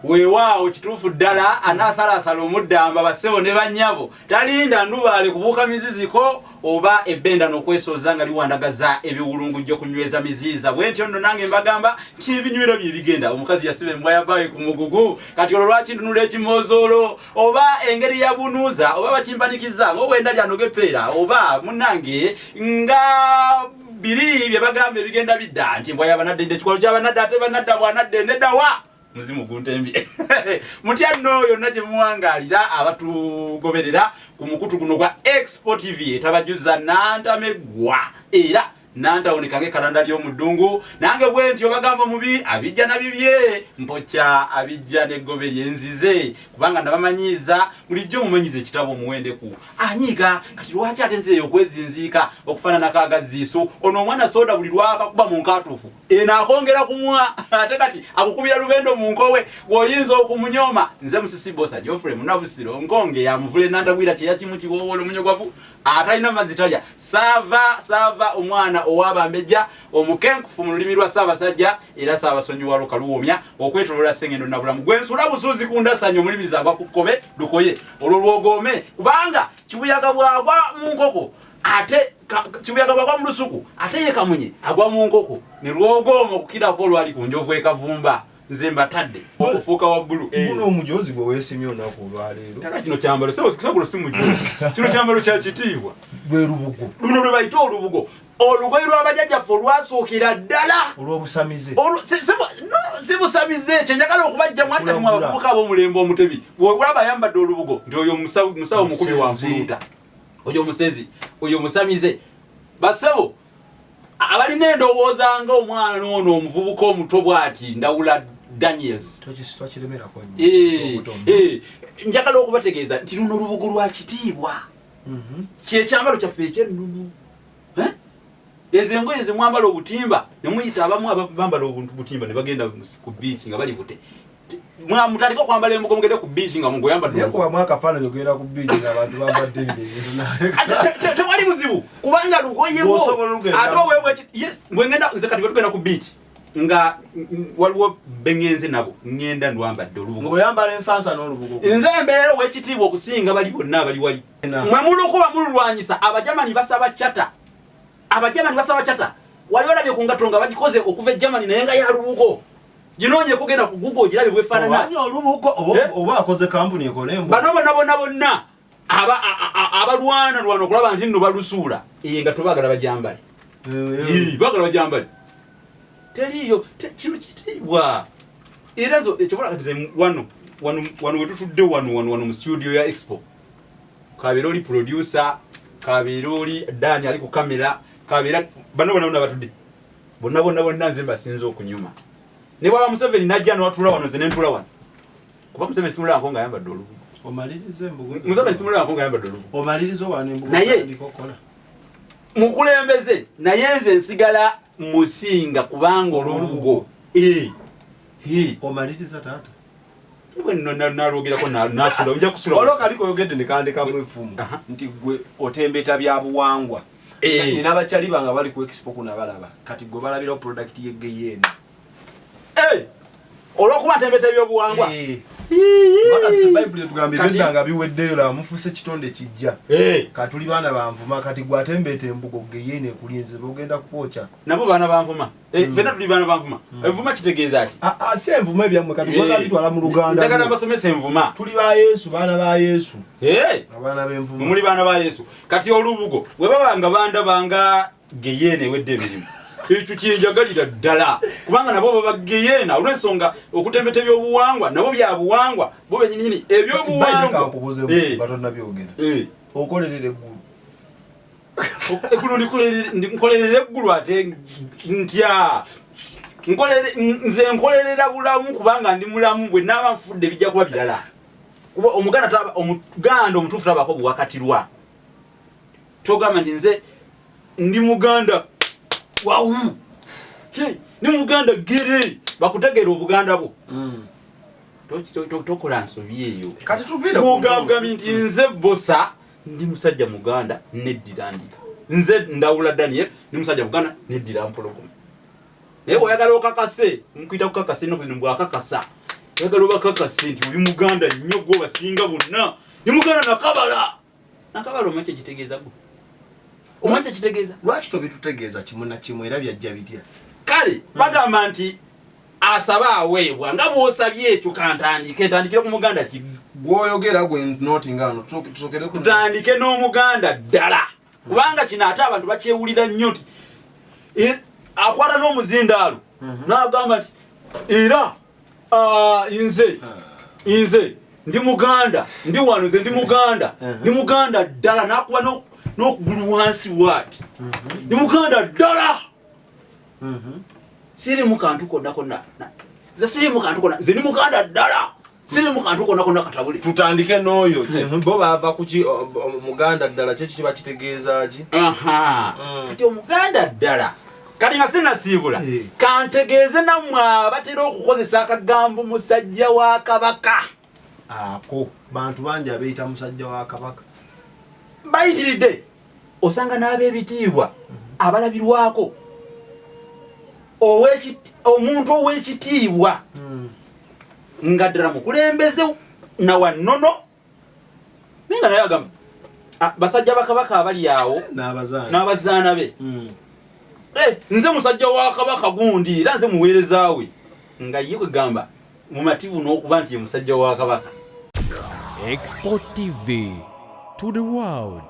Weewaawo kituufu ddala, anaasalasala omuddamba, bassebo ne bannyabo, talinda ndubaale kubuuka miziziko oba ebbenda n'okwesooza nga liwandagaza ebiwulungujjo kunyweza miziiza. Bwe ntyo nno nange mbagamba nti ebinywera bye bigenda. Omukazi yasiba embwa ya bbaawe ku mugugu. Kati olwo lwaki ntunula ekimoozoolo oba engeri ya bunuuza oba bakimpanikiza ng'obwenda lyanoga epeera oba munnange nga biri bye bagamba ebigenda bidda nti embwa yabanadde edda ekikwalo kyabanadde ate banadda bwanadde neddawa muzimu guntembye mutya nno yonna gye muwangaalira abatugoberera ku mukutu guno gwa Expo TV etabajuza nantameggwa era nantawoneka ng'ekkalanda ly'omuddungu. Nange bwe ntyo bagamba omubi abijja na bibye, mpokya abijja n'eggobe lyenzize, kubanga nabamanyiiza bulijjo mumanyiza ekitabo omuwendeku anyiiga. Kati lwaki ate nzireyo okwezinziika okufaananako agazziiso? Ono omwana soda buli lwakakuba mu nkaatuufu eno akongera kumwa, ate kati akukubira lubendo mu nkowe bw'oyinza okumunyooma. Nze Musisi Bosa Geoffrey Munabusiro Nkonge yamuvule nantagwira kyeya kimu kiwowoolo omunyogwavu atalina mazzi talya saava saava omwana ow'abambejja omukenkufu mu lulimi lwa Ssaabasajja era Ssaabasonyiwa lukaluwomya okwetolola Ssengendo Nabulamu gwensula busuuzi ku ndasanyi omulimizi agwa ku kkobe lukoye olwo lwogoome, kubanga kibuyaga bwagwa mu nkoko ate kibuyaga bwagwa mu lusuku ate ye kamunye agwa mu nkoko ne lwogooma okukirako olwali ku njovu ekavumba. Nze mbatadde okufuuka waggulu. Guno omujozi gwe weesimye olunaku olwaleero. Kaka kino kyambalo sebo, si mujozi, kino kyambalo kya kitiibwa. Lwe lubugo. Luno lwe bayita olubugo, olugoye lw'abajjajjaffe olwasuukira ddala. Olw'obusamize. Si busamize. Kyenjagala okubajjamu ati kati mwe abavubuka ab'omulembe omutebi, olaba ayambadde olubugo nti oyo musawo mukubi wa nfuluuta, oyo musezi, oyo musamize. Basebo abalina endowooza nga omwana ono omuvubuka omuto bw'ati Ndawula Daniels, Tokiremerako nnyo. Njagala okubategeeza nti luno olubugo lwa kitiibwa, kyekyambalo kyaffe ekyennono. Eh? Ezo engoye zemwambala obutimba ne muyita abamu abambala obuntu butimba ne bagenda ku beach nga bali bute. Mutandika okwambala embugo mugende ku beach nga mugoyambadde. Naye kubamu akafaananyi ogenda ku beach ng'abantu bambadde bino ebintu. Tewali buzibu kubanga lugoye bwo. Bw'osobola olugenda. Ate oweebwa yes, bwe ngenda nze kati bwe tugenda ku beach nga waliwo beŋŋenze nabo, ŋŋenda ndwambadde olubugo. Ng'oyambala ensansa n'olubugo. Nze mbeera ow'ekitiibwa okusinga bali bonna abali wali. Mwe mulukuba mululwanyisa. Abajamani basaba charter, Abajamani basaba charter. Wali olabye ku ngato nga bagikoze okuva e Germany naye nga ya lubugo? Ginoonye kugenda ku Google ogirabe bwefaanana. Owanya olubugo oba Eh? oba akoze kampuni ekole embugo. Bano bonna bonna bonna abalwana lwana okulaba nti nno balusuula eyo nga tobaagala bajambale. Ii, baagala bajambale, teriiyo. Kino kitiibwa era zo ekyobola. Kati ze wano wano wano wetutudde wano wano wano mu studio ya Expo, kabeera oli producer, kabeera oli Dani ali ku kamera, kabeera bano bonna bonna batudde bonna bonna bonna, nze mbasinza okunyuma. Ne bwaba Museveni najja nwatula wano, nze nentula wano, kuba Museveni simulabako nga ayambadde olubugo. Omalirize embugo. Museveni simulabako nga ayambadde olubugo. Omalirize wano embugo. Naye otandika okukola. Mukulembeze, naye nze nsigala musinga kubanga olubugo. Eh, eh. Omaliriza, taata. Bwe nno nalwogerako nasula, nja kusula. Waliwo kaliko oyogedde ne kandekamu effumu nti gwe otembeta bya buwangwa. Nina abakyali bange abali ku Expo kuno abalaba kati gwe balabirawo product y'eggeyeeno. Eh, olwokuba ntembeta ebyobuwangwa. Kati Bayibuli etugamba ebedda nga biweddeyo, laba mufuuse kitonde kijja. Kati tuli baana banvuma. Kati gwe atembeeta embugo, geyeeno ekulinze, bogenda kwokya. Nabo baana banvuma. Eh, ffenna tuli baana banvuma. Envuma kitegeeza ki? Ah, ah, si envuma ebyammwe kati gwaga bitwala mu Luganda. Njagala mbasomesa envuma. Tuli ba Yesu, baana ba Yesu, abaana b'envuma. Muli baana ba Yesu. Kati olubugo bwe baba nga bandabanga geyeena ewedde emirimu, ekyo kyenjagalira ddala, kubanga nabo baba geyeena olw'ensonga okutembeta ebyobuwangwa nabo bya buwangwa bo benyininyini ebyobuwangwa. Kankubuuze batonabyogera. Okolerera eggulu? Eggulu nkolerera eggulu ate ntya? Nze nkolerera bulamu kubanga ndi mulamu. Bwe naaba nfudde bijja kuba birala, kuba Omuganda omutuufu tabaako buwakatirwa. Togamba nti nze ndi Muganda wawu, ndi Muganda gere, bakutegeera obuganda bwo. Tokola nsobi eyo. Kati tuviire ku Mugambagambye nti nze Bosa ndi musajja Muganda neddira ndiga. Nze Ndawula Daniel ndi musajja Muganda neddira mpologoma. Naye bw'oyagala okakase, nkuyita kukakasa ennaku zino bwakakasa. Oyagala obakakase nti oli muganda nnyo, gwe obasinga bonna. Ni muganda nakabala. Nakabala omanyi kyekitegeeza gwe? Omanyi kyekitegeeza? Lwaki tobitutegeeza kimu na kimu, era byajja bitya? Kale bagamba nti asaba aweebwa. Nga bw'osabye ekyo, kantandike, ntandikire ku muganda ki Gwoyogera gwe noti ngano tusokere ku Tutandike n'omuganda ddala, kubanga kino ate abantu bakyewulira nnyo nti akwata n'omuzindaalo n'agamba nti era nze ndi muganda, ndi wano, nze ndi muganda, ndi muganda ddala, n'akuba n'okugulu wansi bwati, ndi muganda ddala, sirimu kantu konna konna. Nze sirimu kantu konna, nze ndi muganda ddala, sirimu kantu konna konna katabule. Tutandike n'oyo. Bo baava kuki? Muganda ddala kyeki kiba kitegeeza ki? Aha. Kati omuganda ddala, kati nga sinasiibula, kantegeeze nammwe abatera okukozesa akagambo musajja wa kabaka. Ako bantu bangi abeeyita musajja wa kabaka. Bayitiridde, osanga n'ab'ebitiibwa abalabirwako. Omuntu ow'ekitiibwa nga ddala mukulembeze nawannono, naye nga naye agamba, "Ah, basajja bakabaka abali awo n'abazaana n'abazaana be. Eh, nze musajja wa kabaka gundi, era nze muweereza we," nga ye kwegamba mumativu n'okuba nti ye musajja wa kabaka. Export TV to the world.